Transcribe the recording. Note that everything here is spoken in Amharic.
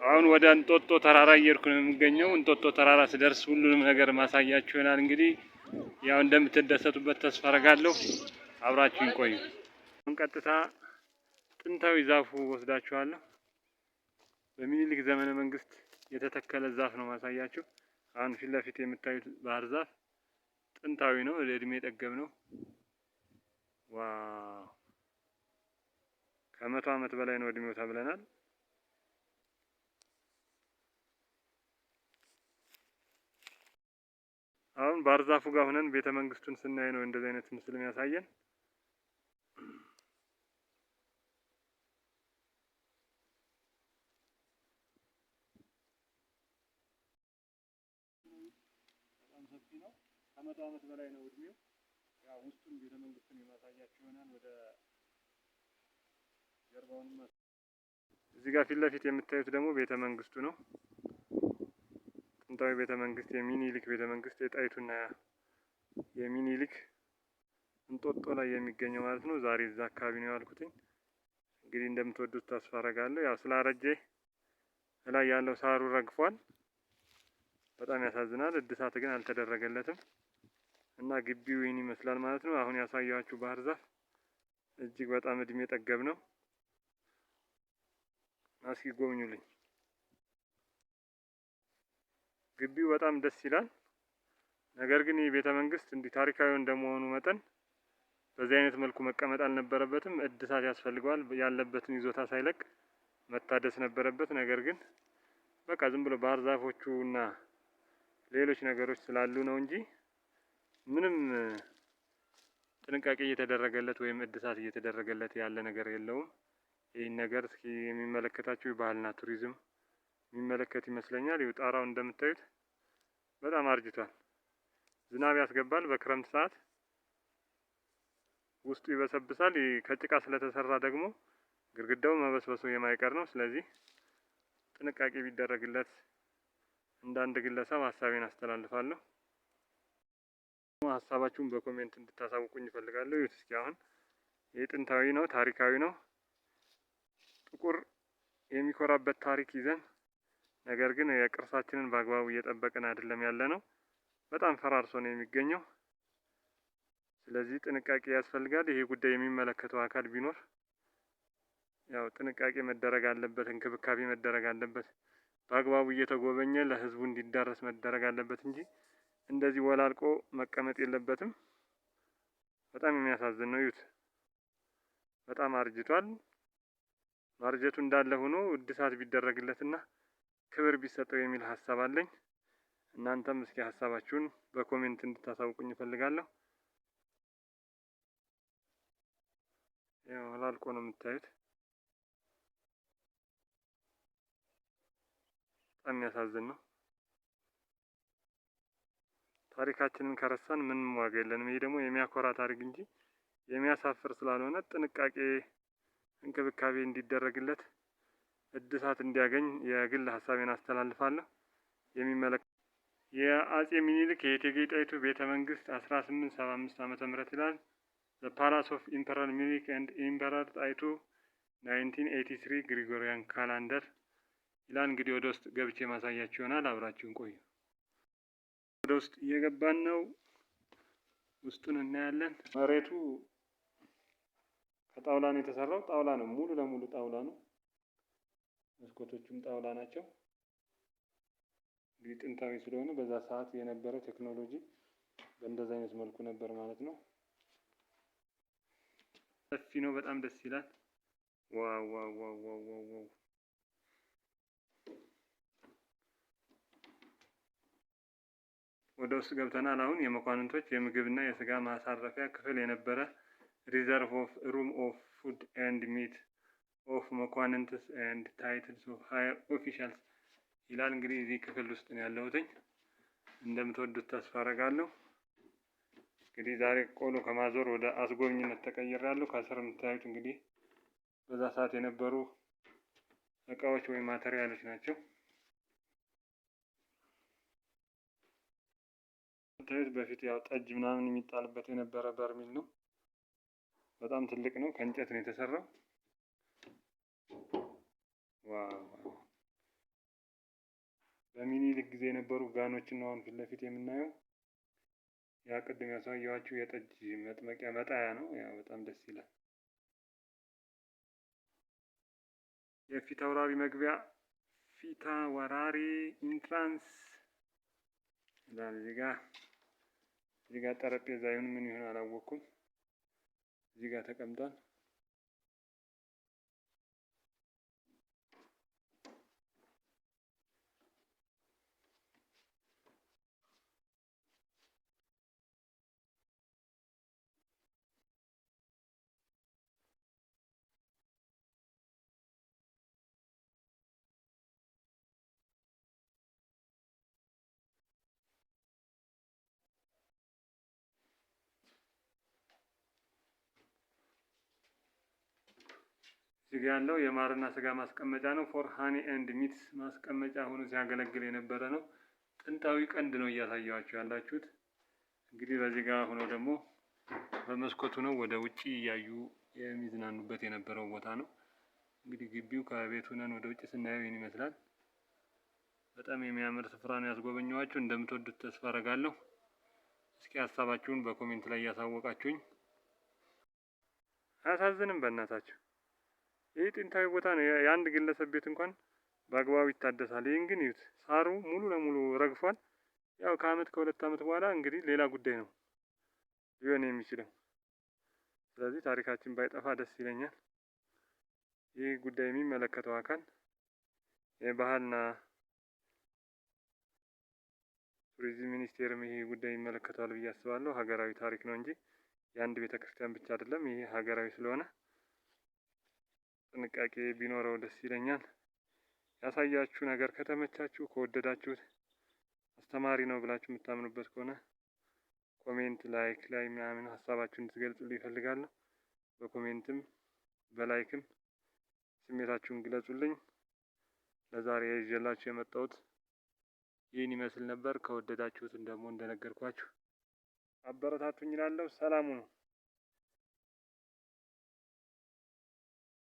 አሁን ወደ እንጦጦ ተራራ እየሄድኩ ነው የምገኘው። እንጦጦ ተራራ ስደርስ ሁሉንም ነገር ማሳያችሁ ይሆናል። እንግዲህ ያው እንደምትደሰቱበት ተስፋ አደርጋለሁ። አብራችሁኝ ቆዩ። አሁን ቀጥታ ጥንታዊ ዛፉ ወስዳችኋለሁ። በሚኒሊክ ዘመነ መንግስት የተተከለ ዛፍ ነው ማሳያችሁ። አሁን ፊት ለፊት የምታዩት ባህር ዛፍ ጥንታዊ ነው፣ እድሜ ጠገብ ነው። Wow፣ ከ100 ዓመት በላይ ነው እድሜው ተብለናል። አሁን ባህር ዛፉ ጋር ሆነን ቤተ መንግስቱን ስናይ ነው እንደዚህ አይነት ምስል የሚያሳየን። በጣም ሰፊ ነው። ከ100 ዓመት በላይ ነው እድሜው። ያው ውስጡን ቤተ መንግስቱን የማሳያችሁ ይሆናል። ወደ ጀርባውንም እዚህ ጋር ፊት ለፊት የምታዩት ደግሞ ቤተ መንግስቱ ነው። ጥንታዊ ቤተ መንግስት፣ የሚኒሊክ ቤተ መንግስት፣ የጣይቱና የሚኒሊክ እንጦጦ ላይ የሚገኘው ማለት ነው። ዛሬ እዛ አካባቢ ነው ያልኩትኝ። እንግዲህ እንደምትወዱት ተስፋ አደርጋለሁ። ያው ስላረጀ እላይ ያለው ሳሩ ረግፏል። በጣም ያሳዝናል። እድሳት ግን አልተደረገለትም እና ግቢው ይህን ይመስላል ማለት ነው። አሁን ያሳየኋችሁ ባህር ዛፍ እጅግ በጣም እድሜ ጠገብ ነው። እስኪ ጎብኙልኝ። ግቢው በጣም ደስ ይላል። ነገር ግን ይህ ቤተ መንግስት እንዲህ ታሪካዊ እንደመሆኑ መጠን በዚህ አይነት መልኩ መቀመጥ አልነበረበትም። እድሳት ያስፈልገዋል። ያለበትን ይዞታ ሳይለቅ መታደስ ነበረበት። ነገር ግን በቃ ዝም ብሎ ባህር ዛፎቹ እና ሌሎች ነገሮች ስላሉ ነው እንጂ ምንም ጥንቃቄ እየተደረገለት ወይም እድሳት እየተደረገለት ያለ ነገር የለውም። ይህን ነገር እስኪ የሚመለከታችሁ የባህልና ቱሪዝም የሚመለከት ይመስለኛል። ይኸው ጣራው እንደምታዩት በጣም አርጅቷል። ዝናብ ያስገባል። በክረምት ሰዓት ውስጡ ይበሰብሳል። ከጭቃ ስለተሰራ ደግሞ ግድግዳው መበስበሱ የማይቀር ነው። ስለዚህ ጥንቃቄ ቢደረግለት እንደ አንድ ግለሰብ ሀሳቤን አስተላልፋለሁ። ሀሳባችሁን በ comment እንድታሳውቁኝ እፈልጋለሁ። ይኸውት እስኪ አሁን ይህ ጥንታዊ ነው፣ ታሪካዊ ነው። ጥቁር የሚኮራበት ታሪክ ይዘን ነገር ግን የቅርሳችንን በአግባቡ እየጠበቅን አይደለም ያለ ነው። በጣም ፈራርሶ ነው የሚገኘው። ስለዚህ ጥንቃቄ ያስፈልጋል። ይሄ ጉዳይ የሚመለከተው አካል ቢኖር ያው ጥንቃቄ መደረግ አለበት፣ እንክብካቤ መደረግ አለበት። በአግባቡ እየተጎበኘ ለህዝቡ እንዲዳረስ መደረግ አለበት እንጂ እንደዚህ ወላልቆ መቀመጥ የለበትም። በጣም የሚያሳዝን ነው። እዩት፣ በጣም አርጅቷል። ማርጀቱ እንዳለ ሆኖ እድሳት ቢደረግለትና ክብር ቢሰጠው የሚል ሀሳብ አለኝ። እናንተም እስኪ ሀሳባችሁን በ comment እንድታሳውቁኝ እፈልጋለሁ። ያው ወላልቆ ነው የምታዩት። በጣም የሚያሳዝን ነው። ታሪካችንን ከረሳን ምንም ዋጋ የለንም። ይሄ ደግሞ የሚያኮራ ታሪክ እንጂ የሚያሳፍር ስላልሆነ ጥንቃቄ፣ እንክብካቤ እንዲደረግለት፣ እድሳት እንዲያገኝ የግል ሀሳቤን አስተላልፋለሁ። የሚመለከ የአጼ ሚኒሊክ የእቴጌ ጣይቱ ቤተ መንግስት 1875 ዓመተ ምህረት ይላል። The Palace of Emperor Menelik and Emperor ጣይቱ 1983 Gregorian calendar ይላል። እንግዲህ ወደ ውስጥ ገብቼ ማሳያችሁ ይሆናል። አብራችሁን ቆዩ። ወደ ውስጥ እየገባን ነው። ውስጡን እናያለን። መሬቱ ከጣውላ ነው የተሰራው። ጣውላ ነው፣ ሙሉ ለሙሉ ጣውላ ነው። መስኮቶቹም ጣውላ ናቸው። እንግዲህ ጥንታዊ ስለሆነ በዛ ሰዓት የነበረ ቴክኖሎጂ በእንደዚህ አይነት መልኩ ነበር ማለት ነው። ሰፊ ነው። በጣም ደስ ይላል። Wow, wow, wow, wow, wow, wow! ወደ ውስጥ ገብተናል። አሁን የመኳንንቶች የምግብና የስጋ ማሳረፊያ ክፍል የነበረ፣ reserve of room of food and meat of መኳንንትስ and titles of higher officials ይላል። እንግዲህ እዚህ ክፍል ውስጥ ነው ያለሁትኝ። እንደምትወዱት ተስፋ አደርጋለሁ። እንግዲህ ዛሬ ቆሎ ከማዞር ወደ አስጎብኝነት ተቀይሬያለሁ። ከስር የምታዩት እንግዲህ በዛ ሰዓት የነበሩ እቃዎች ወይም ማቴሪያሎች ናቸው። የምታዩት በፊት ያው ጠጅ ምናምን የሚጣልበት የነበረ በርሚል ነው። በጣም ትልቅ ነው። ከእንጨት ነው የተሰራው። Wow! በሚኒሊክ ጊዜ የነበሩ ጋኖችን ነው አሁን ፊት ለፊት የምናየው። ያ ቅድም ያሳየኋችሁ የጠጅ መጥመቂያ መጣያ ነው። ያው በጣም ደስ ይላል። የፊታውራሪ መግቢያ፣ ፊታውራሪ entrance ይላል። እዚህ ጋር ጠረጴዛ ይሁን ምን ይሁን አላወቅኩም። እዚህ ጋር ተቀምጧል። እዚህ ጋ ያለው የማርና ስጋ ማስቀመጫ ነው። For honey and meats ማስቀመጫ ሆኖ ሲያገለግል የነበረ ነው። ጥንታዊ ቀንድ ነው እያሳየኋችሁ ያላችሁት። እንግዲህ በዚህ ጋር ሆኖ ደግሞ በመስኮቱ ነው ወደ ውጭ እያዩ የሚዝናኑበት የነበረው ቦታ ነው። እንግዲህ ግቢው ከቤት ሆነን ወደ ውጭ ስናየው ይህን ይመስላል። በጣም የሚያምር ስፍራ ነው ያስጎበኘኋችሁ። እንደምትወዱት ተስፋ አደርጋለሁ። እስኪ ሀሳባችሁን በ comment ላይ እያሳወቃችሁኝ። አያሳዝንም? በእናታችሁ፣ ይህ ጥንታዊ ቦታ ነው። የአንድ ግለሰብ ቤት እንኳን በአግባቡ ይታደሳል። ይህን ግን እዩት፣ ሳሩ ሙሉ ለሙሉ ረግፏል። ያው ከአመት ከ2 አመት በኋላ እንግዲህ ሌላ ጉዳይ ነው ሊሆን የሚችለው። ስለዚህ ታሪካችን ባይጠፋ ደስ ይለኛል። ይህ ጉዳይ የሚመለከተው አካል፣ የባህልና ቱሪዝም ሚኒስቴርም ይሄ ጉዳይ ይመለከተዋል ብዬ አስባለሁ። ሀገራዊ ታሪክ ነው እንጂ የአንድ ቤተክርስቲያን ብቻ አይደለም። ይሄ ሀገራዊ ስለሆነ ጥንቃቄ ቢኖረው ደስ ይለኛል። ያሳያችሁ ነገር ከተመቻችሁ፣ ከወደዳችሁት፣ አስተማሪ ነው ብላችሁ የምታምኑበት ከሆነ comment፣ like ላይ ምናምን ሀሳባችሁን እንድትገልጹልኝ እፈልጋለሁ። በ comment ም በ like ም ስሜታችሁን ግለጹልኝ። ለዛሬ ይዤላችሁ የመጣሁት ይህን ይመስል ነበር። ከወደዳችሁት ደግሞ እንደነገርኳችሁ አበረታቱኝ እላለሁ። ሰላም ሁኑ።